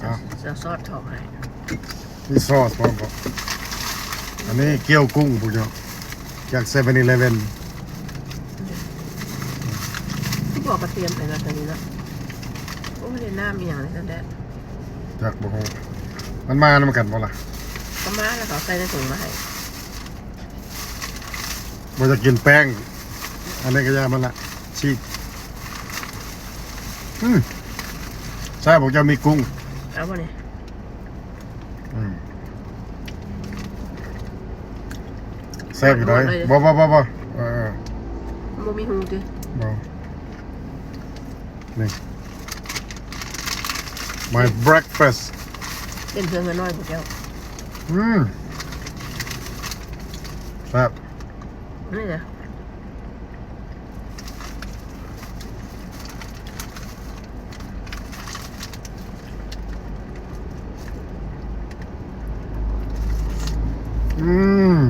ເອົາ ຈະຊອດທອງໃຫ້ ມີຊອສພ້ອມບໍ່? ອັນນີ້ກ່ຽວກຸ້ງພວກເຈົ້າ ຈາກເຊເວັນອີເລເວັນ ຄືບໍ່ກະຕຽມໃຫ້ລະຕົວນີ້ເນາະ. ໂອ້ຍ ໄດ້ນ້ຳອີ່ຫຍັງນີ້ຊັ້ນແດະ ຈັກບໍ່ຮູ້ ມັນມານຳກັນບໍ່ລະ? ກໍມາແລ້ວ ເຂົາໃສ່ໃນຖົງມາໃຫ້. ບໍ່ຢາກກິນແປ້ງ ອັນນີ້ກໍຢ່າມັນລະ ຊີດ. ອືມ ແຊບ ພວກເຈົ້າມີກຸ້ງ ເອົາບໍ່ນີ້? ອືມ ແຊບຢູ່ເດ້. ບໍ່ ບໍ່ ບໍ່ ບໍ່ ເອີ ບໍ່ມີຫູຕິ? ບໍ່. ນີ້ my breakfast ເປັນເພື່ອນນ້ອຍພວກເຈົ້າ. ອືມ ແຊບ ນີ້ນະ. ອືມ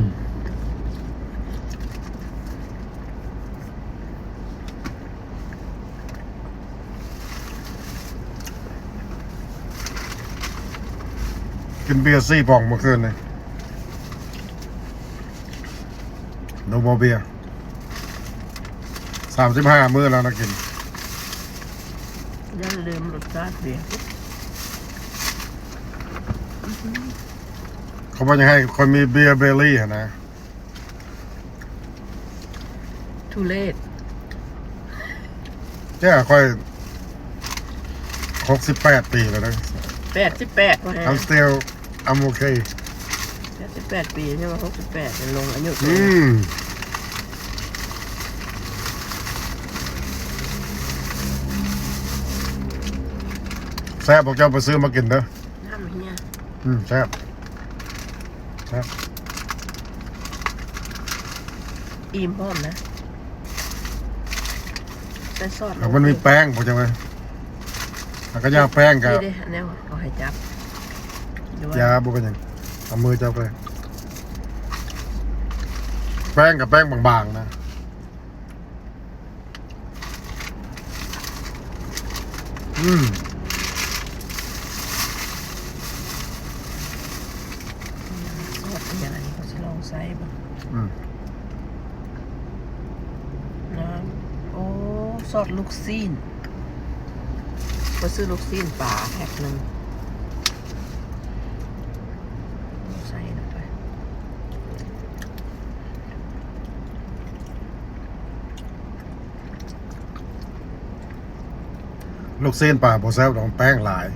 ກິນເບຍສີ່ປ່ອງເມື່ອຄືນນີ້ no more beer. ສາມສິບຫ້າມື້ແລ້ວນະກິນ. ຢ່າລືມລົດຊາດເບຍ. ເຂົາບໍ່ຢາກໃຫ້ຂ້ອຍມີ beer belly ຫັ້ນນະ. Too late. ແຕ່ຂ້ອຍຫົກສິບແປດປີແລ້ວເດ້. ແປດສິບແປດ I'm still I'm okay. ແປດສິບແປດປີ ຍັງວ່າຫົກສິບແປດ ຍັງລົງອາຍຸ. ອືມ ແຊບ ພວກເຈົ້າໄປຊື້ມາກິນເດີ. ນ້ຳເຮຍ. ອືມ ແຊບ ແຊບ ອີ່ມພ້ອມນະ. ໃສ່ຊອດ ແລ້ວມັນມີແປ້ງບໍ່ຈັກເວີຍ. ແລ້ວກໍຢ່າແປ້ງກໍ ນີ້ເດ້ ແນວເອົາໃຫ້ຈັບ. ຢ່າ ບໍ່ເປັນຫຍັງ ເອົາມືຈັບໄປ. ແປ້ງກໍແປ້ງບາງໆນະ. ອືມ ຊອດອີ່ຫຍັງອັນນີ້ ເຂົາຊິລອງໃສ່ເບິ່ງ. ອືມ ນ້ຳ ໂອ້ ຊອດລູກຊີ້ນ. ຂ້ອຍຊື້ລູກຊີ້ນປາແພັກໜຶ່ງ ໃສ່ລົງໄປ. ລູກຊີ້ນປາບໍ່ແຊບດອກ ແປ້ງຫຼາຍ.